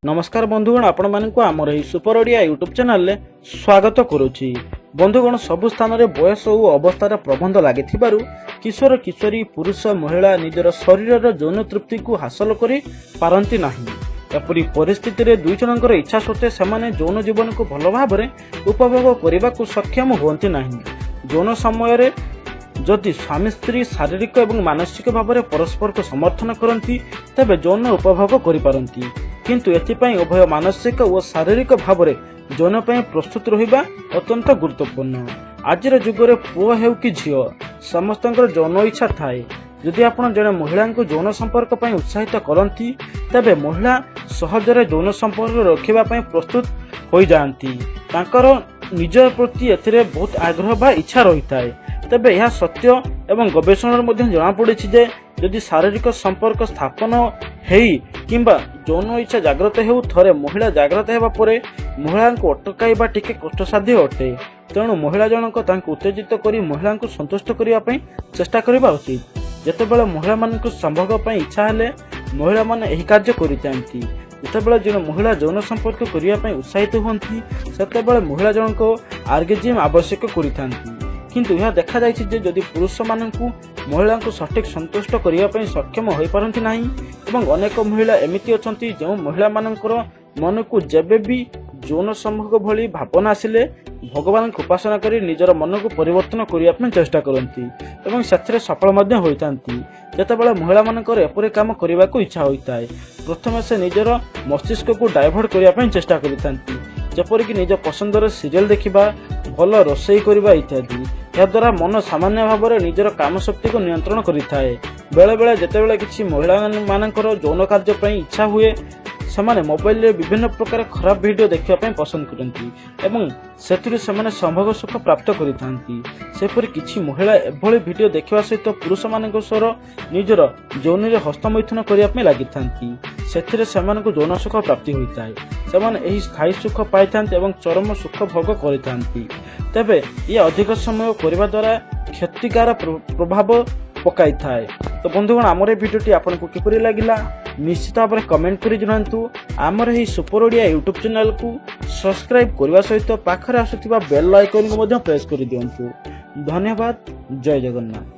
ନମସ୍କାର ବନ୍ଧୁଗଣ, ଆପଣମାନଙ୍କୁ ଆମର ଏହି ସୁପର ଓଡ଼ିଆ ୟୁଟ୍ୟୁବ୍ ଚ୍ୟାନେଲରେ ସ୍ୱାଗତ କରୁଛି। ବନ୍ଧୁଗଣ, ସବୁ ସ୍ଥାନରେ ବୟସ ଓ ଅବସ୍ଥାର ପ୍ରବନ୍ଧ ଲାଗିଥିବାରୁ କିଶୋର କିଶୋରୀ, ପୁରୁଷ ମହିଳା ନିଜର ଶରୀରର ଯୌନ ତୃପ୍ତିକୁ ହାସଲ କରି ପାରନ୍ତି ନାହିଁ। ଏପରି ପରିସ୍ଥିତିରେ ଦୁଇ ଜଣଙ୍କର ଇଚ୍ଛା ସତ୍ତ୍ୱେ ସେମାନେ ଯୌନ ଜୀବନକୁ ଭଲ ଭାବରେ ଉପଭୋଗ କରିବାକୁ ସକ୍ଷମ ହୁଅନ୍ତି ନାହିଁ। ଯୌନ ସମୟରେ ଯଦି ସ୍ୱାମୀ ସ୍ତ୍ରୀ ଶାରୀରିକ ଏବଂ ମାନସିକ ଭାବରେ ପରସ୍ପରକୁ ସମର୍ଥନ କରନ୍ତି, ତେବେ ଯୌନ ଉପଭୋଗ କରିପାରନ୍ତି। କିନ୍ତୁ ଏଥିପାଇଁ ଉଭୟ ମାନସିକ ଓ ଶାରୀରିକ ଭାବରେ ଯୌନ ପାଇଁ ପ୍ରସ୍ତୁତ ରହିବା ଅତ୍ୟନ୍ତ ଗୁରୁତ୍ୱପୂର୍ଣ୍ଣ। ଆଜିର ଯୁଗରେ ପୁଅ ହେଉ କି ଝିଅ, ସମସ୍ତଙ୍କର ଯୌନ ଇଚ୍ଛା ଥାଏ। ଯଦି ଆପଣ ଜଣେ ମହିଳାଙ୍କୁ ଯୌନ ସମ୍ପର୍କ ପାଇଁ ଉତ୍ସାହିତ କରନ୍ତି, ତେବେ ମହିଳା ସହଜରେ ଯୌନ ସମ୍ପର୍କ ରଖିବା ପାଇଁ ପ୍ରସ୍ତୁତ ହୋଇଯାଆନ୍ତି। ତାଙ୍କର ନିଜ ପ୍ରତି ଏଥିରେ ବହୁତ ଆଗ୍ରହ ବା ଇଚ୍ଛା ରହିଥାଏ। ତେବେ ଏହା ସତ୍ୟ ଏବଂ ଗବେଷଣାରୁ ମଧ୍ୟ ଜଣାପଡ଼ିଛି ଯେ ଯଦି ଶାରୀରିକ ସମ୍ପର୍କ ସ୍ଥାପନ ହେଇ କିମ୍ବା ଯୌନ ଇଚ୍ଛା ଜାଗ୍ରତ ହେଉ, ଥରେ ମହିଳା ଜାଗ୍ରତ ହେବା ପରେ ମହିଳାଙ୍କୁ ଅଟକାଇବା ଟିକେ କଷ୍ଟସାଧ୍ୟ ଅଟେ। ତେଣୁ ମହିଳା ଜଣକ ତାଙ୍କୁ ଉତ୍ତେଜିତ କରି ମହିଳାଙ୍କୁ ସନ୍ତୁଷ୍ଟ କରିବା ପାଇଁ ଚେଷ୍ଟା କରିବା ଉଚିତ। ଯେତେବେଳେ ମହିଳାମାନଙ୍କୁ ସମ୍ଭୋଗ ପାଇଁ ଇଚ୍ଛା ହେଲେ ମହିଳାମାନେ ଏହି କାର୍ଯ୍ୟ କରିଥାନ୍ତି। ଯେତେବେଳେ ଜଣେ ମହିଳା ଯୌନ ସମ୍ପର୍କ କରିବା ପାଇଁ ଉତ୍ସାହିତ ହୁଅନ୍ତି, ସେତେବେଳେ ମହିଳା ଜଣକ ଅର୍ଗାଜିମ୍ ଆବଶ୍ୟକ କରିଥାନ୍ତି। କିନ୍ତୁ ଏହା ଦେଖାଯାଇଛି ଯେ ଯଦି ପୁରୁଷମାନଙ୍କୁ ମହିଳାଙ୍କୁ ସଠିକ୍ ସନ୍ତୁଷ୍ଟ କରିବା ପାଇଁ ସକ୍ଷମ ହୋଇପାରନ୍ତି ନାହିଁ ଏବଂ ଅନେକ ମହିଳା ଏମିତି ଅଛନ୍ତି, ଯେଉଁ ମହିଳାମାନଙ୍କର ମନକୁ ଯେବେ ବି ଯୌନ ସମ୍ଭୋଗ ଭଳି ଭାବନା ଆସିଲେ ଭଗବାନଙ୍କୁ ଉପାସନା କରି ନିଜର ମନକୁ ପରିବର୍ତ୍ତନ କରିବା ପାଇଁ ଚେଷ୍ଟା କରନ୍ତି ଏବଂ ସେଥିରେ ସଫଳ ମଧ୍ୟ ହୋଇଥାନ୍ତି। ଯେତେବେଳେ ମହିଳାମାନଙ୍କର ଏପରି କାମ କରିବାକୁ ଇଚ୍ଛା ହୋଇଥାଏ, ପ୍ରଥମେ ସେ ନିଜର ମସ୍ତିଷ୍କକୁ ଡାଇଭର୍ଟ କରିବା ପାଇଁ ଚେଷ୍ଟା କରିଥାନ୍ତି, ଯେପରିକି ନିଜ ପସନ୍ଦର ସିରିଏଲ ଦେଖିବା, ଭଲ ରୋଷେଇ କରିବା ଇତ୍ୟାଦି। ଏହାଦ୍ୱାରା ମନ ସାମାନ୍ୟ ଭାବରେ ନିଜର କାମ ଶକ୍ତିକୁ ନିୟନ୍ତ୍ରଣ କରିଥାଏ। ବେଳେବେଳେ ଯେତେବେଳେ କିଛି ମହିଳାମାନଙ୍କର ଯୌନ କାର୍ଯ୍ୟ ପାଇଁ ଇଚ୍ଛା ହୁଏ, ସେମାନେ ମୋବାଇଲରେ ବିଭିନ୍ନ ପ୍ରକାର ଖରାପ ଭିଡ଼ିଓ ଦେଖିବା ପାଇଁ ପସନ୍ଦ କରନ୍ତି ଏବଂ ସେଥିରୁ ସେମାନେ ସମ୍ଭୋଗ ସୁଖ ପ୍ରାପ୍ତ କରିଥାନ୍ତି। ସେପରି କିଛି ମହିଳା ଏଭଳି ଭିଡ଼ିଓ ଦେଖିବା ସହିତ ପୁରୁଷମାନଙ୍କ ସହ ନିଜର ଯୌନରେ ହସ୍ତମୈଥୁନ କରିବା ପାଇଁ ଲାଗିଥାନ୍ତି। ସେଥିରେ ସେମାନଙ୍କୁ ଯୌନ ସୁଖ ପ୍ରାପ୍ତି ହୋଇଥାଏ। ସେମାନେ ଏହି ସ୍ଥାୟୀ ସୁଖ ପାଇଥାନ୍ତି ଏବଂ ଚରମ ସୁଖ ଭୋଗ କରିଥାନ୍ତି। ତେବେ ଇଏ ଅଧିକ ସମୟ କରିବା ଦ୍ୱାରା କ୍ଷତିକାର ପ୍ରଭାବ ପକାଇଥାଏ। ତ ବନ୍ଧୁଗଣ, ଆମର ଏହି ଭିଡ଼ିଓଟି ଆପଣଙ୍କୁ କିପରି ଲାଗିଲା, ନିଶ୍ଚିତ ଭାବରେ କମେଣ୍ଟ କରି ଜଣାନ୍ତୁ। ଆମର ଏହି ସୁପର ଓଡ଼ିଆ ୟୁଟ୍ୟୁବ୍ ଚ୍ୟାନେଲକୁ ସବସ୍କ୍ରାଇବ୍ କରିବା ସହିତ ପାଖରେ ଆସୁଥିବା ବେଲ୍ ଆଇକନ୍କୁ ମଧ୍ୟ ପ୍ରେସ୍ କରିଦିଅନ୍ତୁ। ଧନ୍ୟବାଦ, ଜୟ ଜଗନ୍ନାଥ।